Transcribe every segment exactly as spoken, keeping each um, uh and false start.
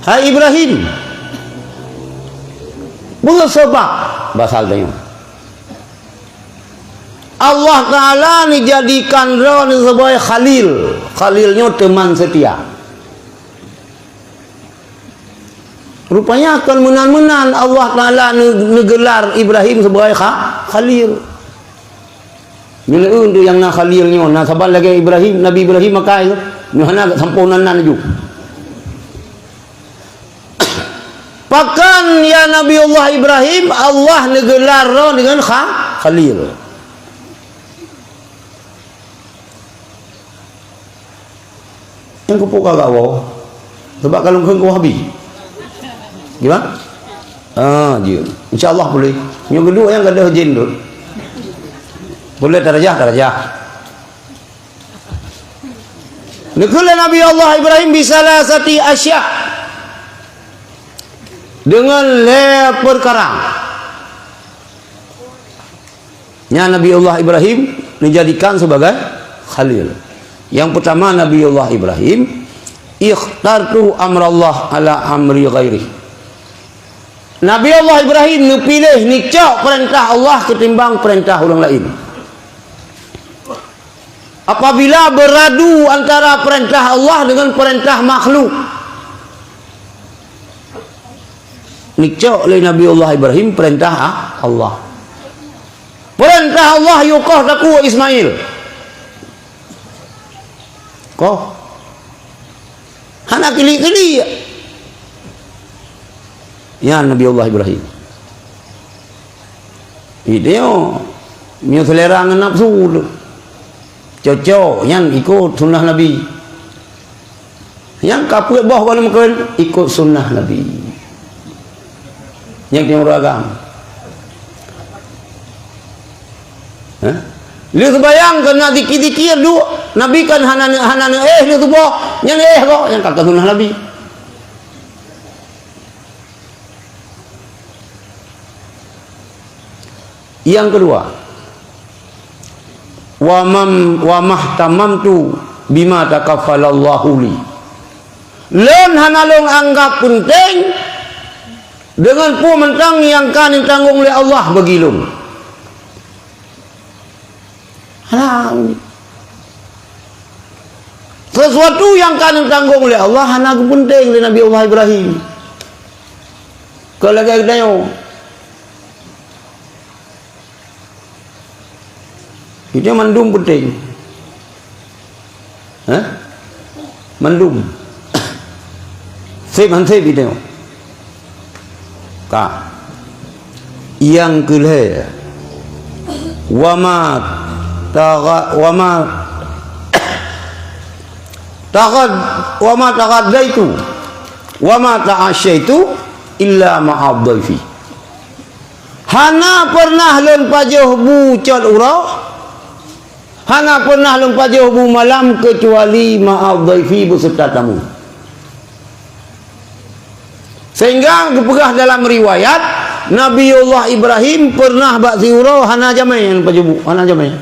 Hai Ibrahim, peue sabab basal tanyoe? Allah Taala neujadikan droeneuh sibagai Khalil. Khalil nyoe teman seutia. Rupanya kon meunan-meunan Allah Taala neu-, neugeular Ibrahim sibagai kha-, Khalil. Nyoe le, untuk nyang na Khalil nyoe, na saban lagèe Ibrahim, Nabi Ibrahim makai tu. Nyoe hana sampoe nan-nan ju. Pakon ya Nabiullah Ibrahim, Allah neugeular droe deungon kha-, Khalil. Nyang keupeue ka gawoe? Sabab ka lôn kheun keu Wahabi. Gimana? Ah, jeuet. Insya Allah boleh. Nyang keudua nyang gadoh jén tu. Boleh tarajah, tarajah. Neukheun lé Nabi Allah Ibrahim bisalasati asya. Deungon lhèe peukara. Nyan Nabiullah Ibrahim neujadikan sibagai Khalil. Nyang peutama Nabiullah Ibrahim, "Ikhtartu amrallah ala amri ghairi." Nabiullah Ibrahim neupiléh, neucok peurintah Allah ketimbang peurintah ureueng laén. Apabila beuradu antara peurintah Allah deungon peurintah makhluk, neucok lé Nabiullah Ibrahim peurintah A-, Allah. Peurintah Allah yue koh takue Ismail. Koh. Hana kili-kili. Nyan Nabiullah Ibrahim. Itu nyoe selera ngon nafsu tu. Cocok, nyan ikut sunnah Nabi. Nyang ka peuet boh bak lôn kheun, ikut sunnah Nabi. Nyang tiep ureueng agam. Hah? Lheueh seumayang keu na zikir-zikir duek, Nabi kan hana, hana neuéh lheueh suboh, nyan éh kok, nyang ka keu sunnah Nabi. Nyang keudua, wa mam-, wa mahtamamtu bima takaffalallahu li. Lôn hana lôn anggap peunteng deungon peue mantong nyang ka neutanggong lé Allah bagi lôn. Hana. Sesuatu nyang ka neutanggong lé Allah hana geupeunteng lé Nabi Allah Ibrahim. Kon lagèe geutanyoe. Itu mandum peunteng. Hah? Mandum. Sép han sép itu. Ka. Nyang keulhèe. Wa ma tagha-, wa ma taghad-, wa ma taghadaitu, wa ma ta'asyaitu illa ma'a dhaifi. Hana pernah lôn pajoh bu cot uroe, hana pernah lôn pajoh bu malam keucuali ma'a dhaifi, beuseureuta tamu. Sehingga geupeugah dalam riwayat, Nabiullah Ibrahim pernah bak siuroe hana jamé pajoh bu, hana jamé.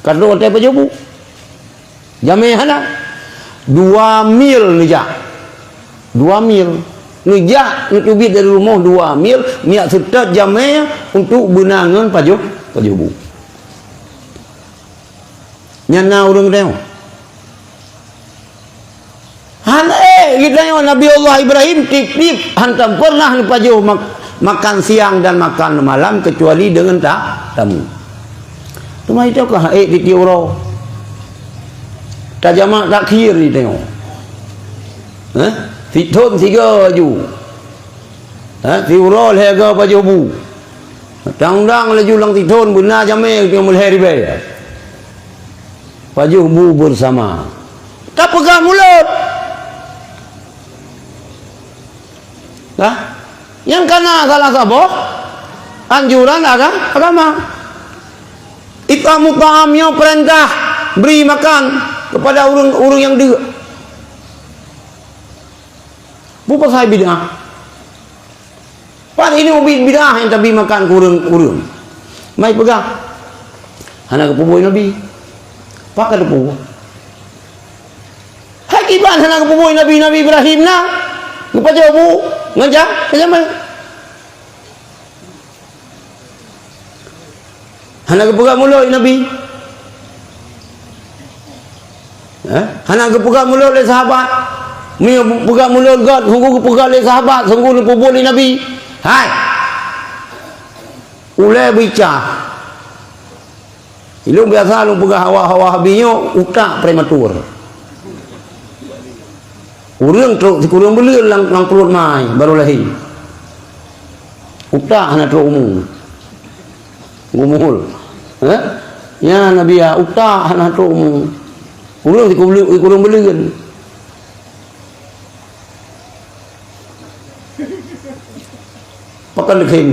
Ka trok watèe pajoh bu. Jamé hana. Dua mil neujak. Dua mil. Neujak, neuteubiet dari rumoh dua mil, neujak seutôt jamé untuk beuna ngon pajoh, pajoh bu. Nyan na ureueng geutanyoe. Hana ék geutanyoe, Nabi Allah Ibrahim tiep-tiep hantom pernah neupajoh mak-, makan siang dan makan malam kecuali deungon ta-, tamu. Teuma itu ka ék tiep-tiep uroe. Tajamak takhir geutanyoe. Hah? Sithon sigoe ju. Hah? Siuroe lhèe goe pajoh bu. Undang-undang laju lam sithon beuna jamé geutanyoe meulhèe ribèe. Pajoh bu bersama. Tapeugah mulod. Nah, nyang kana salah saboh anjuran aga-, agama. It'amu ta'am nyoe peurintah bri makan kepada ureueng-ureueng nyang deuk. Peue pasai bid'ah? Pat inong bid'ah nyang tabri makan keu ureueng-ureueng. Mai peugah, hana geupeubuet Nabi. Pakon geupeubuet? Hai kiban hana geupeubuet Nabi, Nabi Ibrahim na. Geupajoh bu ngon ja-, ngon jamé. Hana geupeugah mulod Nabi. Eh? Hana geupeugah mulod lé sahabat. Meunyoe peugah mulod gét, sungguh geupeugah lé sahabat, sungguh neupeubuet lé Nabi. Hai! Ulée beuica. Ilôn biasa lôn peugah hawa-hawa Wahabi nyoe utak prematur. Ureuëng trok sikureueng buleuen lam, lam pruet mai baru lahé. Utak hana trok umu. Gumuhul. Eh? Nyan Nabi ya, utak hana trok umu. Ureuëng sikureueng, sikureueng buleuen. Pakon leukhém.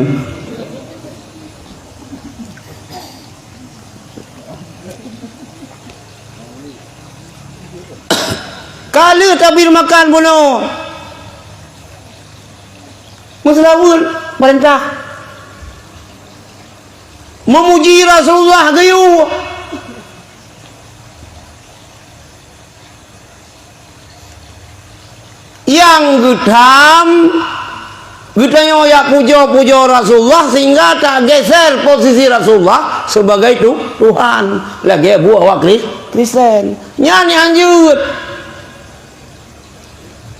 Ka lheueh tabri makan bunoe. Meuseulaweuet peurintah. Meumuji Rasulullah geuyue. Nyang geutham, geutanyoe jak pujoe-pujoe Rasulullah sehingga tageser posisi Rasulullah sebagai tu-, Tuhan. Lagée buet awak Kris-, Kristen. Nyan nyang jeuet.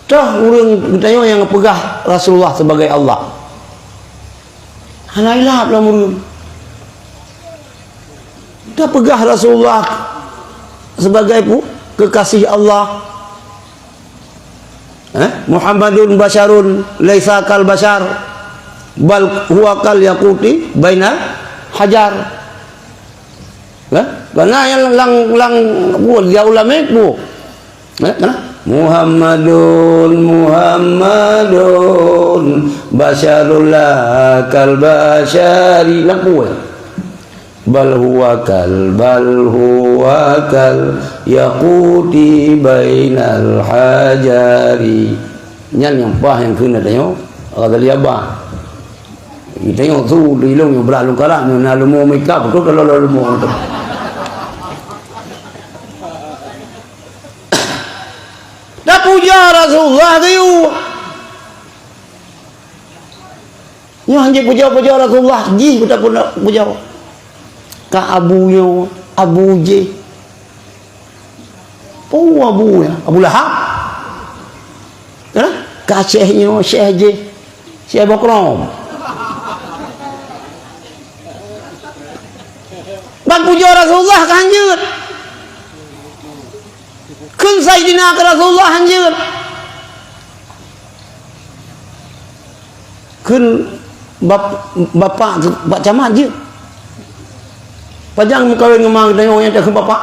Toh ureuëng geutanyoe nyang peugah Rasulullah sebagai Allah? Hana ilab lom ureuëng. Tapeugah Rasulullah sebagai pu-, kekasih Allah. Eh? "Muhammadun basyarun laisa kal basyar, bal huwa kal yaquti bainal hajar." Eh? Karena yang lang, lang, bu, dia ulama bu. Eh, nah. "Muhammadun, Muhammadun, basyarul la kal basyari." Lampu, eh. "Bal huwa kal, bal huwa kal yaquti bainal hajari." Nyan nyang paih nyang keuneuk tanyoe, Ghazali Abah. Tanyoe su di lôn nyang brat lôn karab, nyoe na leumo mita, beutôi kalau leumo tu. Tapuja Rasulullah geuyue. Nyoe hanjeuet puja-puja Rasulullah, jih beutapuja. Ka abu nyoe, abu jih. Peue abu nyan? Abu Lahab. Hah? Ka syekh nyoe, syekh jih. Syekh Bokrom. Ban puja Rasulullah ka hanjeuet. Kheun Saidina keu Rasulullah hanjeuet. Kheun bap-, bapak, Pak Camat jeuet. Pajan meukawen ngon ma geutanyoe nyang takheun bapak?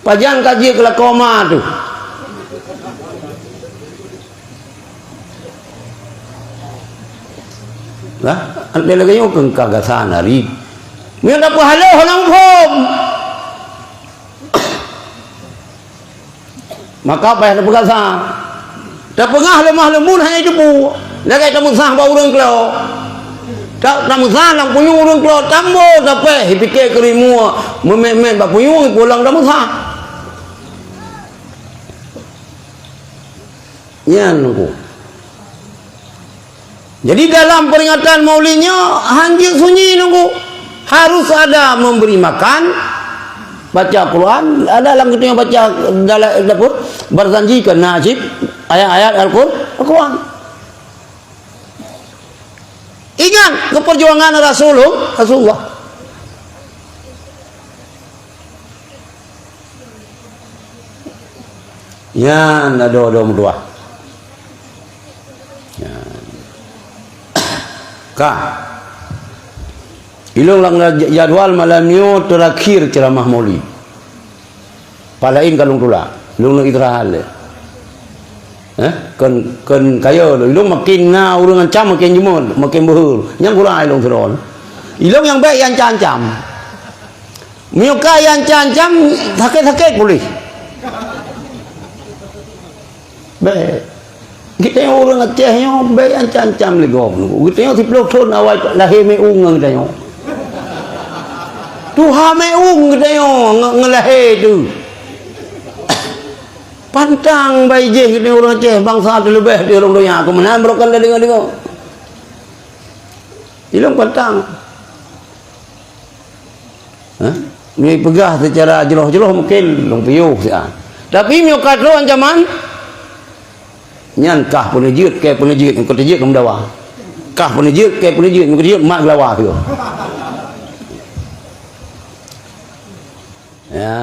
Pajan ka jeuet keu lakoe ma teuh? Lah, lagée nyoe keu ka gasa nari. Meunyoe tapeuhaloh lam phom. Maka payah tapeugasa. Tapeugah leumah leumbut hana jiteupeue. Lagée tameusah bak ureuëng klo. Ta-, tameusah lam punyueng ureuëng klo, tambo tapéh, jipike keu rimua, meumét-mét bak punyueng, pulang tameusah. Nyan Teungku. Jadi, dalam peringatan Maulid nyoe, hanjeuet sunyi Teungku. Harus ada memberi makan, baca Quran, ada lam geutanyoe baca dalam dapur, berjanji keu nasib ayat-ayat Al-Qur-, Al-Quran. Ingat keu perjuangan Rasulul-, Rasulullah. Nyan adoe-adoe meutuah. Nyan. Ka. Ilong lam jadwal malam nyoe terakhir ceramah Maulid. Palain ka lôn tulak. Lôn istirahat lé. Eh, kon, kon kaya lôn. Ilong makin na ureuëng ancam makin jeumot, makin beuhe. Nyang gura ilong sidroe. Ilong nyang bék ancam-ancam. Meunyoe ka ancam-ancam, sakét-sakét puléh. Bék. Geutanyoe ureuëng Aceh nyoe bék ancam-ancam lé gob. Geutanyoe siplôh thon awai lahé meu'ueng ngon geutanyoe. Tuha meu'ueng geutanyoe nge-, ngeulahé tu. Pantang bai jih keu ureuëng Aceh, bansa teuleubeh di ureuëng donya, keu meunan barokon tadeungoe-deungoe. Ilong pantang. Hah? Meunyoe peugah secara jroh-jroh mungkin lôn piôh siat. Tapi meunyoe ka troh ancaman, nyan kah peuneujeuet, kèe peuneujeuet, nyang keu teujeuet keu meudawa. Kah peuneujeuet, kèe peuneujeuet, nyang keu teujeuet mat geulawa tu. Ya.